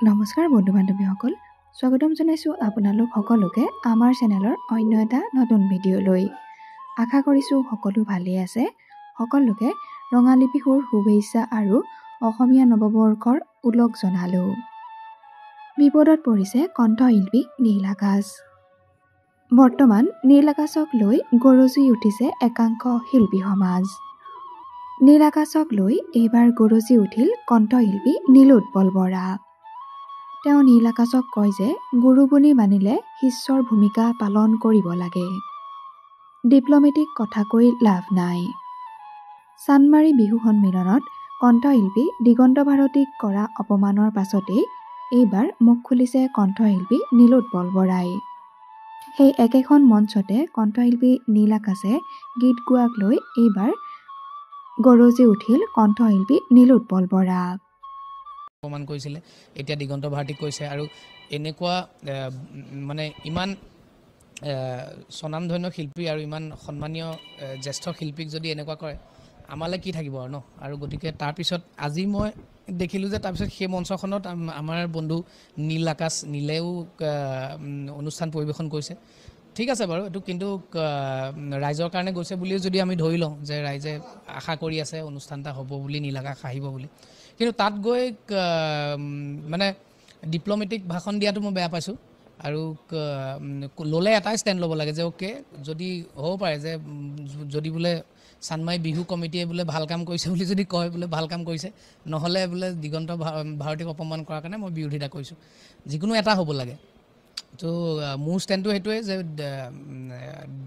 নমস্কাৰ বন্ধু বান্ধৱীসকল, স্বাগতম জনাইছোঁ আপোনালোক সকলোকে আমাৰ চেনেলৰ অন্য এটা নতুন ভিডিঅ'লৈ। আশা কৰিছোঁ সকলো ভালেই আছে। সকলোকে ৰঙালী বিহুৰ শুভেচ্ছা আৰু অসমীয়া নৱবৰ্ষৰ ওলগ জনালোঁ। বিপদত পৰিছে কণ্ঠশিল্পী নীল আকাশ। বৰ্তমান নীল আকাশক লৈ গৰজি উঠিছে একাংশ শিল্পী সমাজ। নীল আকাশক লৈ এইবাৰ গৰজি উঠিল কণ্ঠশিল্পী নীলোৎপল বৰা। তেওঁ নীল আকাশক কয় যে গুৰু বুলি মানিলে শিষ্যৰ ভূমিকা পালন কৰিব লাগে, ডিপ্ল'মেটিক কথা কৈ লাভ নাই। চানমাৰী বিহু সন্মিলনত কণ্ঠশিল্পী দিগন্ত ভাৰতীক কৰা অপমানৰ পাছতেই এইবাৰ মুখ খুলিছে কণ্ঠশিল্পী নীলোৎপল বৰাই। সেই একেখন মঞ্চতে কণ্ঠশিল্পী নীল আকাশে গীত গোৱাক লৈ এইবাৰ গৰজি উঠিল কণ্ঠশিল্পী নীলোৎপল বৰা। অপমান কৰিছিলে, এতিয়া দিগন্ত ভাৰতীক কৈছে। আৰু এনেকুৱা মানে ইমান স্বনামধন্য শিল্পী আৰু ইমান সন্মানীয় জ্যেষ্ঠ শিল্পীক যদি এনেকুৱা কৰে, আমালৈ কি থাকিব আৰু ন? আৰু গতিকে তাৰপিছত আজি মই দেখিলোঁ যে তাৰপিছত সেই মঞ্চখনত আমাৰ বন্ধু নীল আকাশ নীলেও অনুষ্ঠান পৰিৱেশন কৰিছে। ঠিক আছে বাৰু, এইটো কিন্তু ৰাইজৰ কাৰণে গৈছে বুলিও যদি আমি ধৰি লওঁ যে ৰাইজে আশা কৰি আছে অনুষ্ঠান এটা হ'ব বুলি, নীল আকাশ আহিব বুলি, কিন্তু তাত গৈ মানে ডিপ্ল'মেটিক ভাষণ দিয়াটো মই বেয়া পাইছোঁ। আৰু ল'লে এটাই ষ্টেণ্ড ল'ব লাগে যে অ'কে, যদি হ'ব পাৰে যে যদি বোলে চানমাই বিহু কমিটিয়ে বোলে ভাল কাম কৰিছে বুলি যদি কয়, বোলে ভাল কাম কৰিছে, নহ'লে বোলে দিগন্ত ভাৰতীক অপমান কৰাৰ কাৰণে মই বিৰোধিতা কৰিছোঁ, যিকোনো এটা হ'ব লাগে। তো মোৰ ষ্টেণ্ডটো সেইটোৱে যে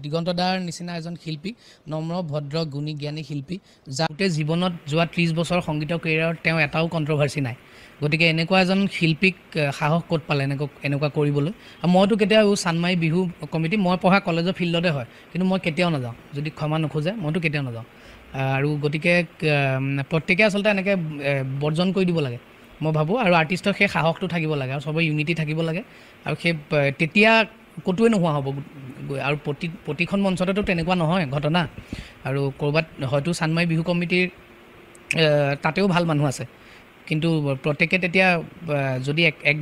দিগন্ত দাৰ নিচিনা এজন শিল্পী, নম্ৰ ভদ্ৰ গুণী জ্ঞানী শিল্পী, যাৰ গোটেই জীৱনত যোৱা 30 বছৰ সংগীতৰ কেৰিয়াৰত তেওঁ এটাও কণ্ট্ৰভাৰ্চি নাই। গতিকে এনেকুৱা এজন শিল্পীক সাহস ক'ত পালে এনেকুৱা কৰিবলৈ? আৰু মইতো কেতিয়াও চানমাই বিহু কমিটি, মই পঢ়া কলেজৰ ফিল্ডতে হয়, কিন্তু মই কেতিয়াও নাযাওঁ, যদি ক্ষমা নোখোজে মইতো কেতিয়াও নাযাওঁ। আৰু গতিকে প্ৰত্যেকে আচলতে এনেকৈ বৰ্জন কৰি দিব লাগে মই ভাবোঁ। আৰু আৰ্টিষ্টৰ সেই সাহসটো থাকিব লাগে আৰু চবৰে ইউনিটি থাকিব লাগে, আৰু সেই তেতিয়া ক'তোৱে নোহোৱা হ'ব গৈ। আৰু প্ৰতিখন মঞ্চতেতো তেনেকুৱা নহয় ঘটনা। আৰু ক'ৰবাত হয়তো চানমাই বিহু কমিটিৰ তাতেও ভাল মানুহ আছে, কিন্তু প্ৰত্যেকে তেতিয়া যদি এক